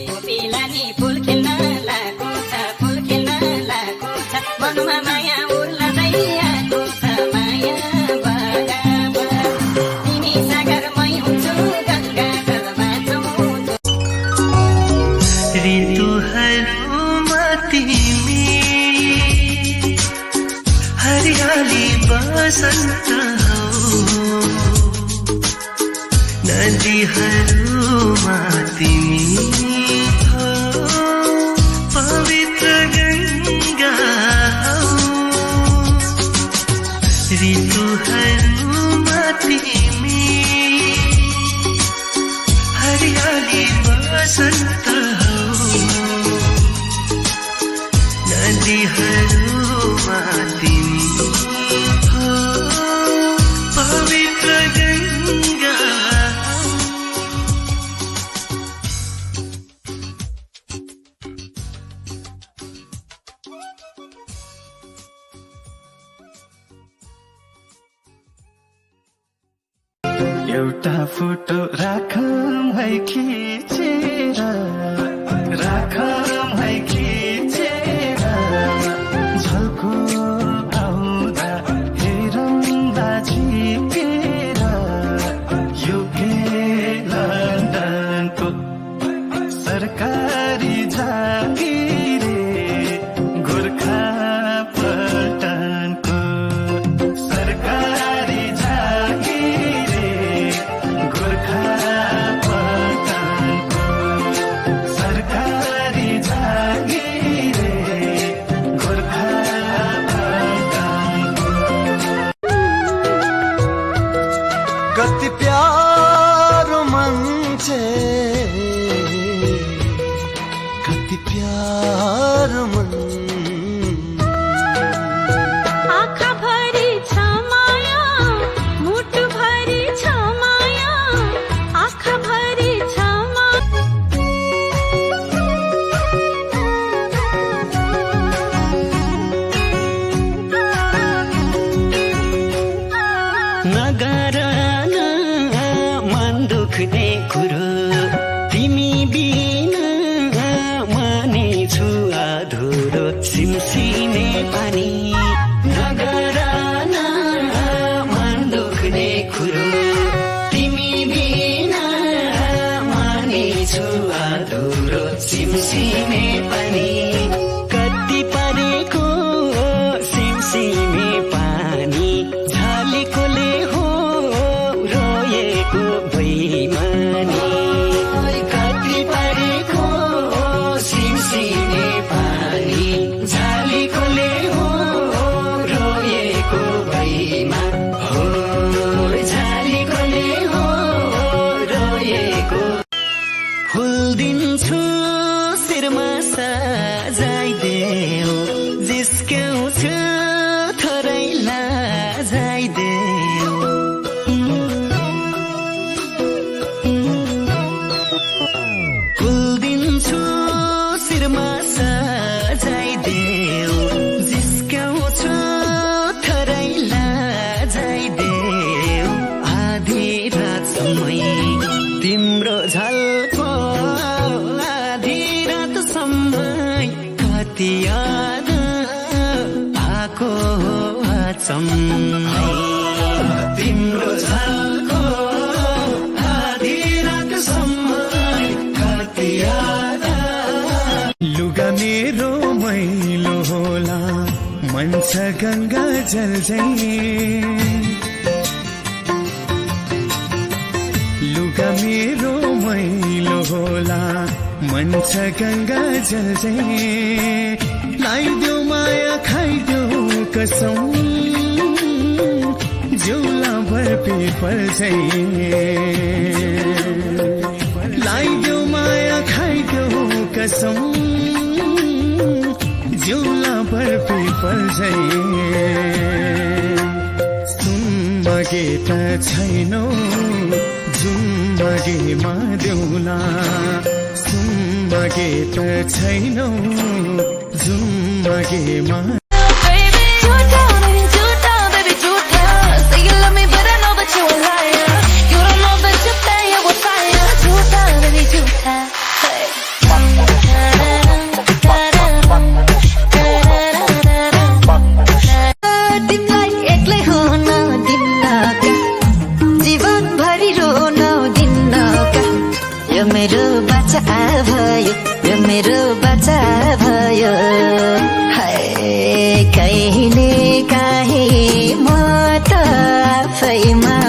कोपिला नि फुल खेल्न लागेको छ फुल खेल्न लागेको छ मनमा माया उर्लदै आएको छ माया बगामा तिमी सागरमै हुन्छु गङ्गा जलमा जाउँछु ऋतुहरूमा तिमी हरियाली बसन्त हौ नदीहरूमा तिमी हो पवित्र गङ्गा हौ ऋतुहरूमा तिमी हरियाली बसन्त हौ नदीहरूमा तिमी हो पवित्र गङ्गा एउटा फोटो राखौँ है खिचेर राखौँ है खिचेर झल्को आउँदा हेरौँला झिकेर युके लन्डनको सरकारी जागिरे गोर्खा पल्टनको सरकारी जागिरे गोर्खा पल्टनको सरकारी जागिरे गोर्खा पल्टनको कति प्यारो मान्छे कति प्यारो मन आँखाभरि छ माया मुटुभरि छ माया आँखाभरि छ नगर न मन दुख्ने कुरो तिमी बिना मानेछु अधुरो सिमसिमे पानी नगर न मन दुख्ने कुरो तिमी बिना मानेछु अधुरो सिमसिमे पानी कति परेको सिमसिमे पानी झालेकोले हो रोएको बैमानी कति परेको सिमसिमे पानी झालेकोले हो रोएको बैमा हो झालेकोले हो रोएको फुल दिन्छु शिरमा सजाइदेऊ जिस्क्याउँछु थोरैलाई जाइदेऊ फुल दिन्छु शिरमा सजाइदेऊ जिस्क्याउँछु थोरैलाई जाइदेऊ आधी रातसम्मै तिम्रो झल्को आधी रातसम्मै कति याद आएको अचम्मै तिम्रो झल्को आधी रातसम्मै कति याद लुगा मेरो मैलो होला मन छ गङ्गा जल झैँ लुगा मेरो मैलो होला मन छ गङ्गा जल झैँ लाइदेऊ माया खाइदेऊ कसम जिउला भर पेपर झैँ लाइदेऊ माया खाइदेऊ कसम जिउला भर पेपर झैँ सुम्बगे त छैनौ जुम्बगेमा देउला सुम्बगे त छैनौ जुम्बगेमा झुटा यो मेरो बच्चा भयो, यो मेरो बच्चा भयो। हाय कहिले काहीँ म त आफैमा